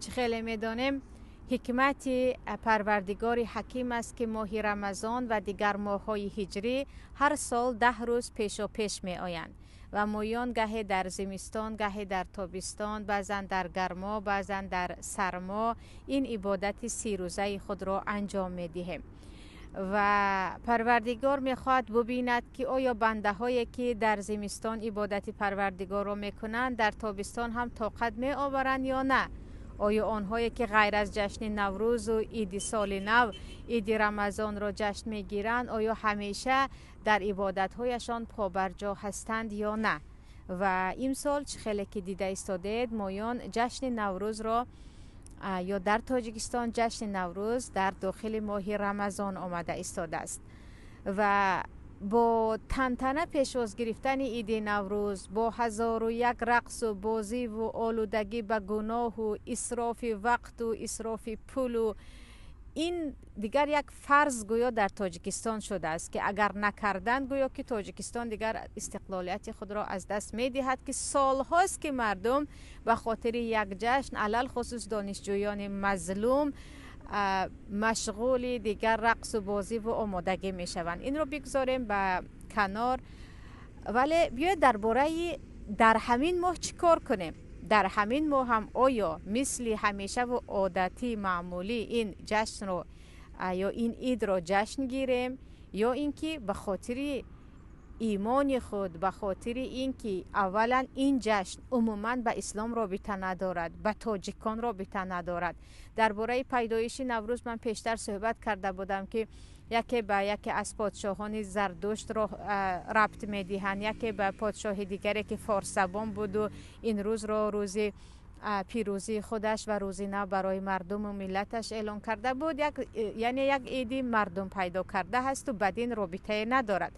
Чӣ хеле медонем, ҳикмати Парвардигори Ҳаким аст, ки моҳи Рамазон ва дигар моҳҳои ҳиҷрӣ ҳар сол 10 рӯз пешопеш меоянд ва моён гаҳе дар зимистон, гаҳе дар тобистон, баъзан дар гармо, баъзан дар сармо ин ибодати 30 рӯзаи худро анҷом медиҳем. Ва Парвардигор мехоҳад бубинад, ки оё бандаҳое, ки дар зимистон ибодати Парвардигорро мекунанд, дар тобистон ҳам тоқат меоваранд ё на. Оё онҳое, ки ғайр аз ҷашни Наврӯзу иди соли нав иди Рамазонро ҷашн мегиранд, оё ҳамеша дар ибодатҳояшон побарҷо ҳастанд ё на. Ва имсол, чӣ хеле ки дида истодед, моён ҷашни Наврӯзро ё дар Тоҷикистон ҷашни Наврӯз дар дохили моҳи Рамазон омада истодааст. Ва бо тантана пешвоз гирифтани иди Наврӯз, бо ҳазору як рақсу бозиву олудагӣ ба гуноҳу исрофи вақту исрофи пулу ин дигар як фарз гӯё дар Тоҷикистон шудааст, ки агар накарданд, гӯё ки Тоҷикистон дигар истиқлолияти худро аз даст медиҳад, ки солҳост, ки мардум ба хотири як ҷашн, алалхусус донишҷӯёни мазлум, машғули дигар рақсу бозиву омодагӣ мешаванд. Инро бигзорем ба канор, вале биёед дар бораи дар ҳамин моҳ чӣ кор кунем. Дар ҳамин моҳ ҳам оё мисли ҳамешаву одатӣ, маъмулӣ ин ҷашнро ё ин идро ҷашн гирем, ё ин ки ба хотири имони худ, ба хотири ин ки аввалан ин ҷашн умуман ба ислом робита надорад, ба тоҷикон робита надорад. Дар бораи пайдоиши Наврӯз ман пештар суҳбат карда будам, ки яке ба яке аз подшоҳони Зардуштро рабт медиҳанд, яке ба подшоҳи дигаре, ки форсзабон буду ин рӯзро рӯзи пирӯзии худаш ва рӯзи нав барои мардуму миллаташ эълон карда буд. Яъне як иди мардум пайдо карда ҳасту ба дин робитае надорад.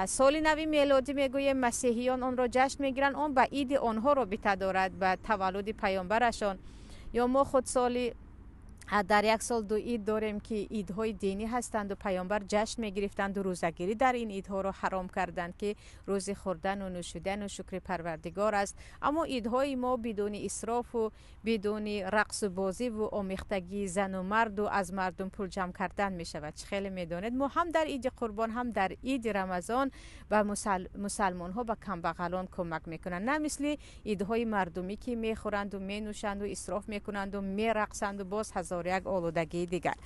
Соли нави мелодӣ мегӯем, масеҳиён онро ҷашн мегиранд, он ба иди онҳо робита дорад, ба таваллуди паёмбарашон. Ё мо худ соли дар як сол ду ид дорем, ки идҳои динӣ ҳастанду паёмбар ҷашн мегирифтанду рӯзагирӣ дар ин идҳоро ҳаром карданд, ки рӯзи хӯрдану нӯшидану шукри Парвардигор аст. Аммо идҳои мо бидуни исрофу бидуни рақсу бозиву омехтагии зану марду аз мардум пул ҷамъ кардан мешавад. Чӣ хеле медонед, мо ҳам дар иди Қурбон, ҳам дар иди Рамазон ба мусалмонҳо, ба камбағалон кӯмак мекунанд, на мисли идҳои мардумӣ, ки мехӯранду менӯшанду исроф мекунанду мерақсанду боз ҳазор як олудагии дигар.